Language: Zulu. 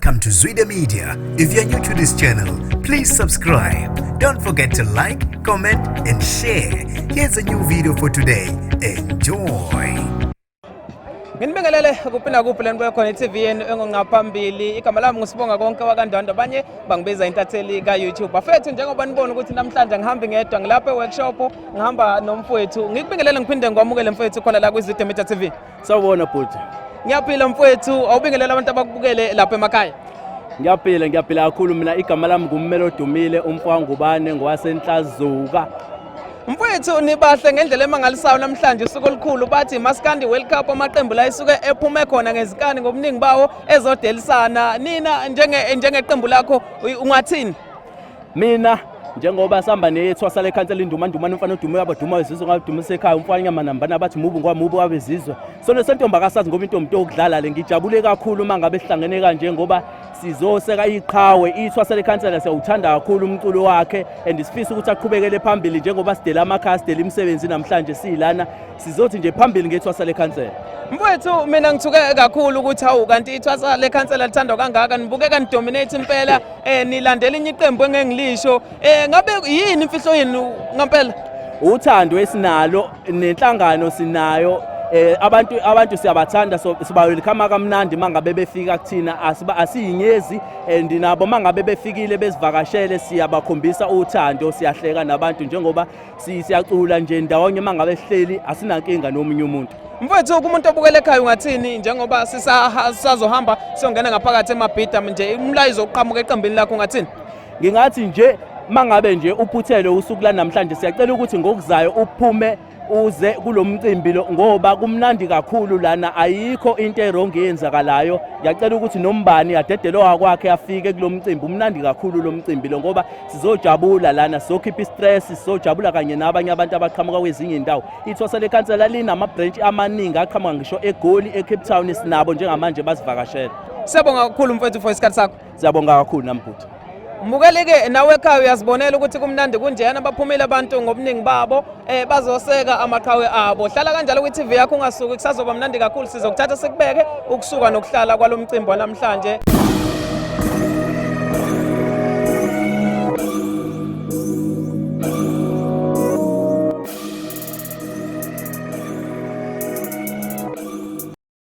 Welcome to Zwida Media. If you're new to this channel, please subscribe. Don't forget to like, comment, and share. Here's a new video for today. Enjoy. Nginibingelele kuphi nakuphi leni khona i-TV yenu engongaphambili. Igama lami nguSibonga konke wakaNdwandwe, abanye bangibiza intatheli ka-YouTube. Bafethu, njengoba nibona ukuthi namhlanje ngihambi ngedwa, ngilapha e-workshop, ngihamba nomfowethu. Ngikubingelele ngiphinde ngikwamukele, mfowethu, khona la kwiZwide Media TV. Sawubona, bhuti. Ngiyaphila, mfowethu. Awubingelele abantu abakubukele lapha emakhaya. Ngiyaphila, ngiyaphila kakhulu mina. Igama lami ngummelo odumile umfowangubane ngowasenhlazuka. Mfowethu, nibahle ngendlela emangalisayo namhlanje, usuku olukhulu, bathi Maskandi World Cup, amaqembu la isuke ephume khona ngezikani ngobuningi bawo ezodelisana. Nina njengeqembu lakho ungathini? Mina njengoba sihamba nethwasa lekhansela indumandumane umfana odume abaduma wezizwe ngadumisa ekhaya umfana nyama nambana bathi mubu ngwamubu wabezizwe sona sentombi akasazi ngoba intombi into yokudlala le. Ngijabule kakhulu uma ngabe sihlangene kanje ngoba sizoseka iqhawe ithwasa lekhansela. Siyawuthanda kakhulu umculo wakhe and sifisa ukuthi aqhubekele phambili njengoba sidela amakhaya, sidela imisebenzi. Namhlanje siyilana sizothi nje phambili ngethwasa lekhansela. Mfowethu, mina ngithuke kakhulu ukuthi hawu, kanti ithwasa lekhansela lithandwa kangaka. Nibukeka nidominate impela, nilandela inye iqembu engengilisho. Ngabe yini imfihlo yenu ngampela? Uthando esinalo nenhlangano sinayo, abantu siyabathanda, so sibawelcome kamnandi mangabe befika kuthina, asiba asiyinyezi and nabo mangabe befikile bezivakashele siyabakhombisa uthando, siyahleka nabantu njengoba siyacula nje ndawonye mangabe sihleli, asinankinga nomunye umuntu. Mfowethu, kumuntu obukele ekhaya ungathini njengoba sisazohamba siyongena ngaphakathi emabhida nje, umlayezo oqhamuka eqembini lakho ungathini? Ngingathi nje mangabe nje uphuthelwe usuku lanamhlanje, siyacela ukuthi ngokuzayo uphume uze kulo mcimbi lo ngoba kumnandi kakhulu lana, ayikho into e-wrong eyenzakalayo. Ngiyacela ukuthi nombani adedelwa kwakhe afike kulo mcimbi, umnandi kakhulu lo mcimbi lo ngoba sizojabula lana, sizokhipha i-stress, sizojabula kanye nabanye abantu abaqhamuka kwezinye indawo. Ithwasa lekhansela linama-branch amaningi aqhamuka ngisho eGoli, eCape Town, sinabo njengamanje basivakashela. Siyabonga kakhulu, mfowethu, for isikhathi sakho. Siyabonga kakhulu nambhuti. Mbukeli-ke nawe ekhaya uyazibonela ukuthi kumnandi kunjena, baphumile abantu ngobuningi babo, bazoseka amaqhawe abo. Hlala kanjalo kwi-TV yakho, ungasuki, kusazoba mnandi kakhulu. Sizokuthatha sikubeke ukusuka nokuhlala kwalo mcimbi wanamhlanje.